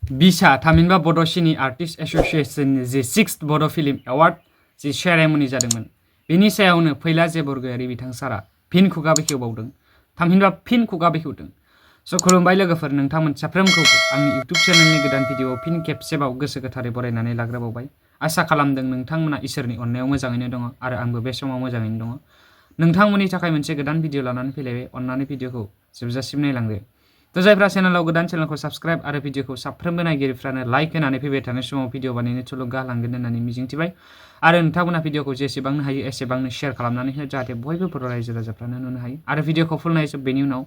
बिसा थामहिनबा बड' सिनि आर्टिस्ट एस'सिएशननि जे 6th बड' फिल्म एवार्ड जे सेरेमनि जादोंमोन बेनि सायावनो फैला जे बरगयारि बिथां सारा फिन खुगा बेखेवबावदों थामहिनबा फिन खुगा बेखेवदों। स' खुलुमबाय लोगोफोर, नोंथांमोन साफ्रोमखौ आंनि इउटुब चेनेलनि गोदान भिडिअ फिन खेबसेबाव गोसो गोथारै बरायनानै लाग्रोबावबाय। आसा खालामदों नोंथांमोना इसोरनि अननायाव मोजाङैनो दङ आरो आंबो बे समाव मोजाङैनो दङ। नोंथांमोननि थाखाय मोनसे गोदान भिडिअ लानानै फैलायबाय, अननानै भिडिअखौ जोबजासिम नायलांदो। थ' जायफ्रा चेनेलाव गोदान चेनेलखौ साबस्क्राइब आरो भिडिअखौ साफ्रोमबो नायगिरिफ्रानो लाइक होनानै फैबाय थानाय समाव भिडिअ बानायनो थुलुंगा होलांगोन होननानै मिजिंथिबाय आरो नोंथांमोना भिडिअखौ जेसेबांनो हायो एसेबांनो शेयार खालामनानै हो जाहाथे बयबो बर' रायजो राजाफ्रानो नुनो हायो आरो भिडिअखौ फुल नायजोब बेनि उनाव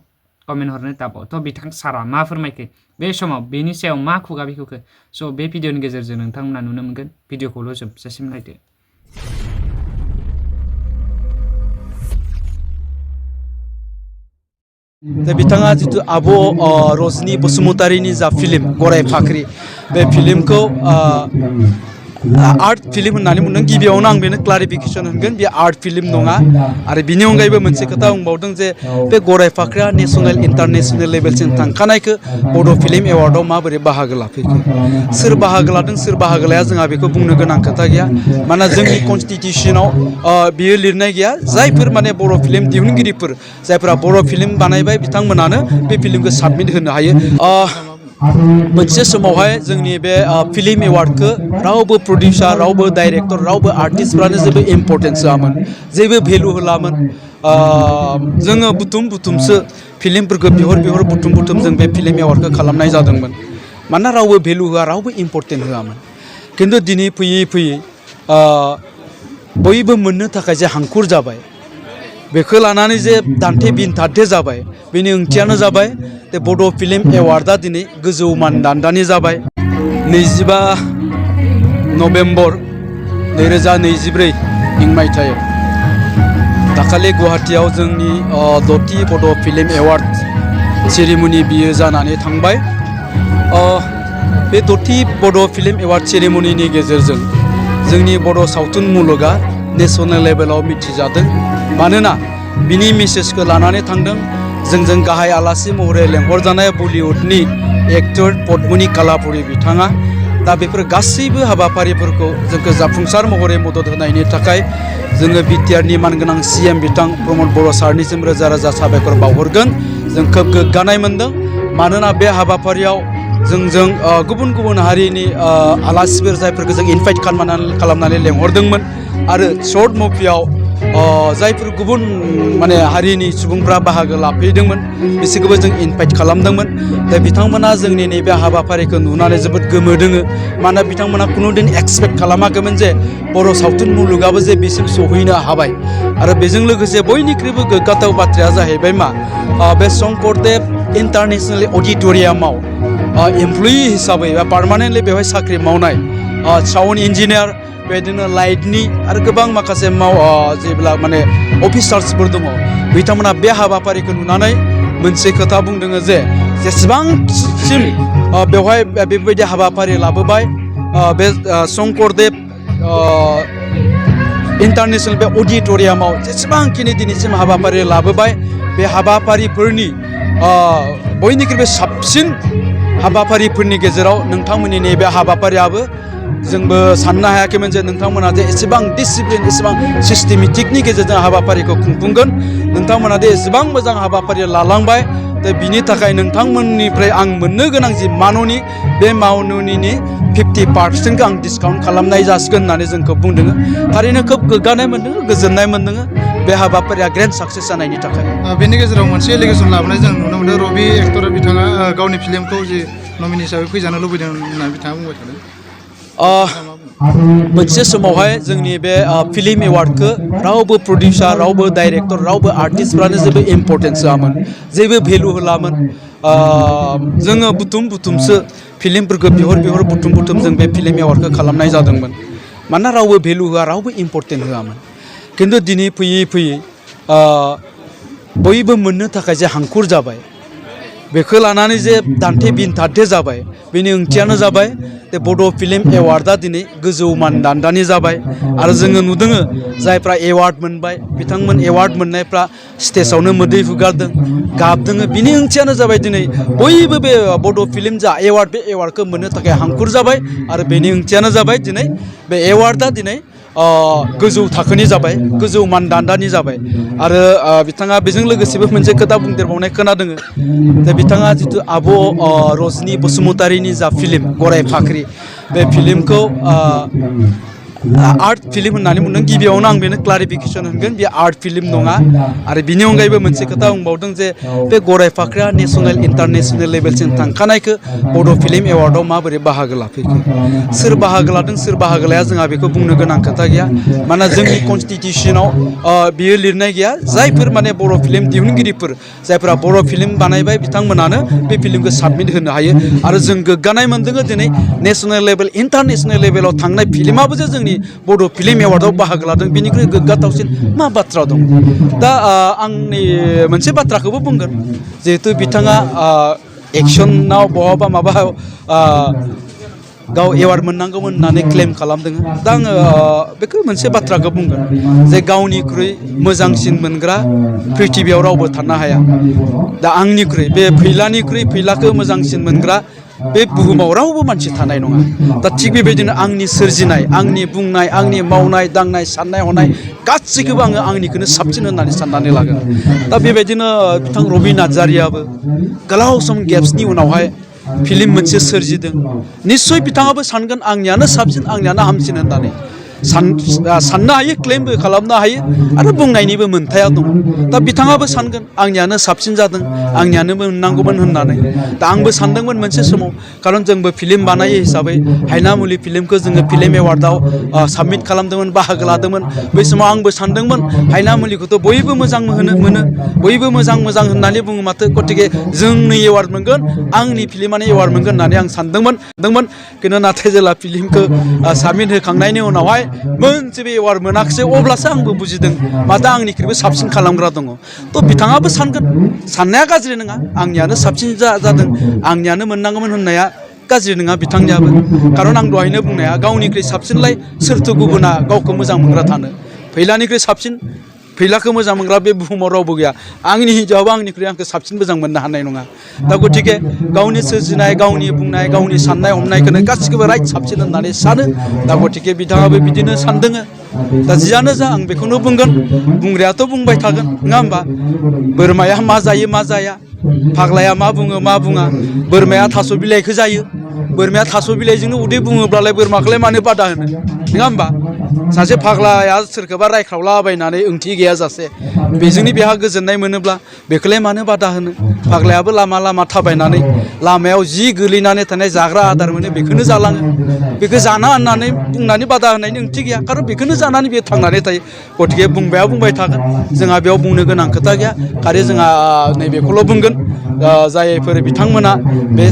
कमेन्ट हरनो दाबाव। थ' बिथां सारा मा फोरमायखो बे समाव बेनि सायाव मा खुगा बेखेवखो स' बे भिडिअनि गेजेरजों नोंथांमोना नुनो मोनगोन। भिडिअखौल' जोबजासिम नायदो। बिथाङा जितु आब' रजनी बसुमतारीनि जा फिल्म गराय फाख्रि बे फिल्मखौ आर्ट फिल्म होननानै बुंदों। गिबियावनो आं बेनो क्लारिफिकेसन होगोन, बे आर्ट फिल्म नङा। आरो बिनि अनगायैबो मोनसे खोथा बुंबावदों जे बे गराय फाख्रिया नेसनेल इन्टारनेसनेल लेभेलसिम थांखानायखौ बड' फिल्म एवार्डआव माबोरै बाहागो लाफैखो, सोर बाहागो लादों सोर बाहागो लाया जोंहा बेखौ बुंनो गोनां खोथा गैया। मानोना जोंनि कनस्टिटिउसनाव बियो लिरनाय गैया। जायफोर माने बर' फिल्म दिहुनगिरिफोर जायफोरा बर' फिल्म बानायबाय बिथांमोनानो बे फिल्मखौ साबमिट होनो हायो। मोनसे समावहाय जोंनि बे फिल्म एवार्डखौ रावबो प्रडिउसार रावबो डाइरेक्टर रावबो आर्टिस्टफ्रानो जेबो इम्पर्टेन्स होआमोन, जेबो भेलु होलामोन। जोङो बुथुमसो फिल्मफोरखौ बिहर बुथुम जों बे फिल्म एवार्डखौ खालामनाय जादोंमोन। मानोना रावबो भेलु होआ रावबो इम्पर्टेन्ट होआमोन। खिन्थु दिनै फैयै फैयै बयबो मोननो थाखाय जे हांखुर जाबाय, बेखौ लानानै जे दान्थे बिनथान्थे जाबाय, बेनि ओंथियानो जाबाय जे बड' फिल्म एवार्डआ दिनै गोजौ मानदान्दानि जाबाय। 25 नभेम्बर 2024 मायथाइयाव दाखालि गुवाहाटीयाव जोंनि 6थि बड' फिल्म एवार्ड सेरेमनि बियो जानानै थांबाय। बे 6थि बड' फिल्म एवार्ड सेरेमनिनि गेजेरजों जोंनि बर' सावथुन मुलुगा नेसनेल लेभेलाव मिथिजादों। मानोना बिनि मेसेजखौ लानानै थांदों जोंजों गाहाय आलासि महरै लेंहरजानाय बलिउडनि एक्टर पद्मिनी कालापुरी बिथाङा। दा बेफोर गासैबो हाबाफारिफोरखौ जोंखौ जाफुंसार महरै मदद होनायनि थाखाय जोङो बिटिआरनि मानगोनां CM बिथां प्रमद बर' सारनिसिम रोजा रोजा साबायखर बावहरगोन। जों खोब गोग्गानाय मोनदों। मानोना बे हाबाफारियाव जोंजों गुबुन गुबुन हारिनि आलासिफोर जायफोरखौ जों इनभाइट खालामनानै लेंहरदोंमोन आरो शर्ट मुभियाव जायफोर गुबुन माने हारिनि सुबुंफ्रा बाहागो लाफैदोंमोन बिसोरखौबो जों इनभाइट खालामदोंमोन। दा बिथांमोना जोंनि नैबे हाबाफारिखौ नुनानै जोबोद गोमोदोङो। मानोना बिथांमोना खुनुदिन एक्सपेक्ट खालामाखैमोन जे बर' सावथुन मुलुगाबो जे बिसिम सहैनो हाबाय। आरो बेजों लोगोसे बयनिख्रुइबो गोग्गाथाव बाथ्राया जाहैबाय मा, बे शंकरदेव इन्टारनेशनेल अडिट'रियामाव एमप्लयि हिसाबै बा पार्मानेन्टलि बेवहाय साख्रि मावनाय साउन्ड इन्जिनियार, बेबायदिनो लाइटनि आरो गोबां माखासे जेब्ला माने अफिसार्सफोर दङ, बिथांमोना बे हाबाफारिखौ नुनानै मोनसे खोथा बुंदों जे जेसेबांसिम बेवहाय बेबायदि हाबाफारि लाबोबाय बे शंकरदेव इन्टारनेशनेल बे अडिट'रियामाव जेसेबांखिनि दिनैसिम हाबाफारि लाबोबाय, बे हाबाफारिफोरनि बयनिख्रुइबो साबसिन हाबाफारिफोरनि गेजेराव नोंथांमोननि नैबे हाबाफारियाबो जोंबो साननो हायाखैमोन जे नोंथांमोना जे एसेबां डिसिप्लिन एसेबां सिस्टेमेटिकनि गेजेरजों हाबाफारिखौ खुंफुंगोन। नोंथांमोना दे एसेबां मोजां हाबाफारि लालांबाय, दा बिनि थाखाय नोंथांमोननिफ्राय आं मोननो गोनां जि माननि बे माननिनि 50% आं डिसकाउन्ट खालामनाय जासिगोन होननानै जोंखौ बुंदों। थारैनो खोब गोग्गानाय मोनदों, गोजोननाय मोनदों बे हाबाफारिया ग्रेन्ड साक्सेस जानायनि थाखाय। बेनि गेजेराव मोनसे एलिगेसन लाबोनाय जों नुनो मोनदों। रबि एक्टर बिथाङा गावनि फिल्मखौ जि नमिनि हिसाबै फैजानो लुबैदों होननानै बिथाङा बुंबाय थादों। मोनसे समावहाय जोंनि बे फिल्म एवार्डखौ रावबो प्रडिउसार रावबो डाइरेक्टर रावबो आर्टिस्टफ्रानो जेबो इम्पर्टेन्स होआमोन, जेबो भेलु होलामोन। जोङो बुथुमसो फिल्मफोरखौ बिहर बुथुम जों बे फिल्म एवार्डखौ खालामनाय जादोंमोन। मानोना रावबो भेलु होआ रावबो इम्पर्टेन्ट होआमोन। खिन्थु दिनै फैयै बयबो मोननो थाखाय जे हांखुर जाबाय, बेखौ लानानै जे दान्थे बिनथान्थे जाबाय बेनि ओंथियानो जाबाय जे बड' फिल्म एवार्डआ दिनै गोजौ मानदान्दानि जाबाय आरो जोङो नुदों जायफ्रा एवार्ड मोनबाय बिथांमोन एवार्ड मोननायफ्रा स्टेजावनो मोदै हुगारदों गाबदों बिनि ओंथियानो जाबाय दिनै बयबो बे बड' फिल्म जा एवार्ड बे एवार्डखौ मोननो थाखाय हांखुर जाबाय आरो बेनि ओंथियानो जाबाय दिनै बे एवार्डआ दिनै गोजौ थाखोनि जाबाय गोजौ मानदान्दानि जाबाय आरो बिथाङा बेजों लोगोसेबो मोनसे खोथा बुंदेरबावनाय खोनादों जे बिथाङा जिथु आब' रजनि बसुमतारीनि जा फिल्म गराय फाख्रि बे फिल्मखौ आर्ट फिल्म होननानै बुंदों गिबियावनो आं बेनो क्लारिफिकेसन होगोन बे आर्ट फिल्म नङा आरो बिनि अनगायैबो मोनसे खोथा बुंबावदों जे बे गराय फाख्रिया नेसनेल इन्टारनेसनेल लेभेलसिम थांखानायखौ बड' फिल्म एवार्डआव माबोरै बाहागो लाफैखो सोर बाहागो लादों सोर बाहागो लाया जोंहा बेखौ बुंनो गोनां खोथा गैया मानोना जोंनि कनस्टिटिउसनाव बियो लिरनाय गैया जायफोर माने बर' फिल्म दिहुनगिरिफोर जायफोरा बर' फिल्म बानायबाय बिथांमोनानो बे फिल्मखौ साबमिट होनो हायो आरो जों गोग्गानाय मोनदों दिनै नेसनेल लेभेल इन्टारनेसनेल लेभेलाव थांनाय फिल्माबो जे जोंनि बड' फिल्म एवार्डआव बाहागो लादों बेनिख्रुइ गोग्गाथावसिन मा बाथ्रा दं दा आंनि मोनसे बाथ्राखौबो बुंगोन जिहेतु बिथाङा एक्सनाव बहाबा माबा गाव एवार्ड मोननांगौमोन होननानै क्लेम खालामदों दा आङो बेखौ मोनसे बाथ्राखौ बुंगोन जे गावनिख्रुइ मोजांसिन मोनग्रा प्रिथिबियाव रावबो थानो हाया दा आंनिख्रुइ बे फैलानिख्रुइ फैलाखौ मोजांसिन मोनग्रा बे बुहुमाव रावबो मानसि थानाय नङा दा थिग बेबायदिनो आंनि सोरजिनाय आंनि बुंनाय आंनि मावनाय दांनाय साननाय हनाय गासैखौबो आङो आंनिखौनो साबसिन होननानै साननानै लागोन दा बेबायदिनो बिथां रबि नार्जारियाबो गोलाव सम गेप्सनि उनावहाय फिल्म मोनसे सोरजिदों निस्सय बिथाङाबो सानगोन आंनियानो साबसिन आंनियानो हामसिन होननानै साननो हायो क्लेमबो खालामनो हायो आरो बुंनायनिबो मोन्थाया दं दा बिथाङाबो सानगोन आंनियानो साबसिन जादों आंनियानो मोननांगौमोन होननानै दा आंबो सानदोंमोन मोनसे समाव खारन जोंबो फिल्म बानायो हिसाबै हायनामुलि फिल्मखौ जोङो फिल्म एवार्डआव साबमिट खालामदोंमोन बाहागो लादोंमोन बै समाव आंबो सानदोंमोन हायनामुलिखौथ' बयबो मोजां मोनो बयबो मोजां होननानै बुङो माथो गतिके जोंनो एवार्ड मोनगोन आंनि फिल्मानो एवार्ड मोनगोन होननानै आं सानदोंमोन खिन्थु नाथाय जेला फिल्मखौ साबमिट होखांनायनि उनावहाय मोनसेबो एवार्ड मोनाखिसै अब्लासो आंबो बुजिदों माथो आंनिख्रुइबो साबसिन खालामग्रा दङ थ' बिथाङाबो सानगोन साननाया गाज्रि नङा आंनियानो साबसिन जादों आंनियानो मोननांगौमोन होननाया गाज्रि नङा बिथांनियाबो खारन आं दहायनो बुंनाया गावनिख्रुइ साबसिनलाय सोरथो गुबुना गावखौ मोजां मोनग्रा थानो फैलानिख्रुइ साबसिन फैलाखौ मोजां मोनग्रा बे बुहुमाव रावबो गैया आंनि हिन्जावाबो आंनिख्रुइ आंखौ साबसिन मोजां मोननो हानाय नङा दा गतिके गावनि सोरजिनाय गावनि बुंनाय गावनि साननाय हमनायखौनो गासिखौबो राइट साबसिन होननानै सानो दा गतिके बिथाङाबो बिदिनो सानदों दा जियानो जा आं बेखौनो बुंगोन बुंग्रायाथ' बुंबाय थागोन नङा होमबा बोरमाया मा जायो मा जाया फाग्लाया मा बुङो मा बुङा बोरमाया थास' बिलाइखौ जायो बोरमाया थास' बिलाइजोंनो उदै बुङोब्लालाय बोरमाखौलाय मानो बादा होनो नङा होमबा सासे फाग्लाया सोरखौबा रायख्रावलाबायनानै ओंथि गैयाजासे बेजोंनो बेहा गोजोननाय मोनोब्ला बेखौलाय मानो बादा होनो फाग्लायाबो लामा लामा थाबायनानै लामायाव जि गोलैनानै थानाय जाग्रा आदार मोनो बेखौनो जालाङो बेखौ जाना होननानै बुंनानै बादा होनायनि ओंथि गैया खारन बेखौनो जानानै बे थांनानै थायो गतिके बुंबाया बुंबाय थागोन जोंहा बेयाव बुंनो गोनां खोथा गैया खालि जोंहा नैबेखौल' बुंगोन जायफोर बिथांमोना बे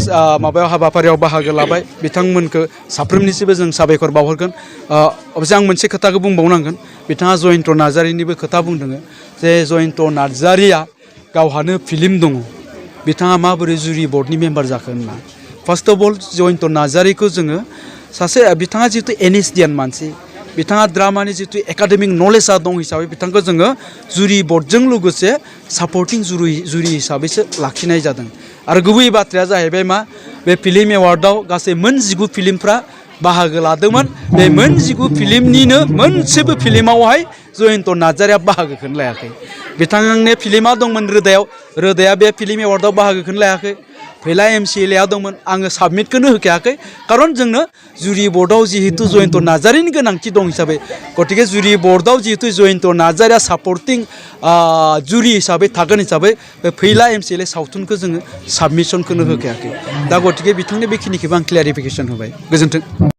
माबायाव हाबाफारियाव बाहागो लाबाय बिथांमोनखौ साफ्रोमनिसिबो जों साबायखर बावहरगोन अबयसे आं मोनसे खोथाखौ बुंबावनांगोन बिथाङा जयन्त नार्जारिनिबो खोथा बुंदों जे जयन्त नार्जारिया गावहानो फिल्म दङ बिथाङा माबोरै जुरि बर्डनि मेम्बार जाखो होनना फार्स्ट अफ अल जयन्त नार्जारिखौ जोङो सासे बिथाङा जिहेतु एनएसडियान मानसि बिथाङा ड्रामानि जितु एकाडेमिक नलेजआ दं हिसाबै बिथांखौ जोङो जुरि बर्डजों लोगोसे सापर्टिं जुरि हिसाबैसो लाखिनाय जादों आरो गुबै बाथ्राया जाहैबाय मा बे फिल्म एवार्डआव गासै मोन 19 फिल्मफ्रा बाहागो लादोंमोन बे मोन 19 फिल्मनिनो मोनसेबो फिल्मावहाय जयन्त नार्जारिया बाहागोखौनो लायाखै बिथांनि फिल्मा दंमोन रोदाया बे फिल्म एवार्डआव बाहागोखौनो लायाखै फैला MCLA दंमोन आङो साबमिटखौनो होखायाखै खारन जोंनो जुरि बर्डआव जिहेतु जयन्त नार्जारिनि गोनांथि दं हिसाबै गतिके जुरि बर्डआव जिहेतु जयन्त नार्जारिया सापर्टिं जुरि हिसाबै थागोन हिसाबै बे फैला MCLA सावथुनखौ जोङो साबमिसनखौनो होखायाखै दा गतिके बिथांनि बेखिनिखौबो आं क्लियारिफिकेसन होबाय गोजोन्थों।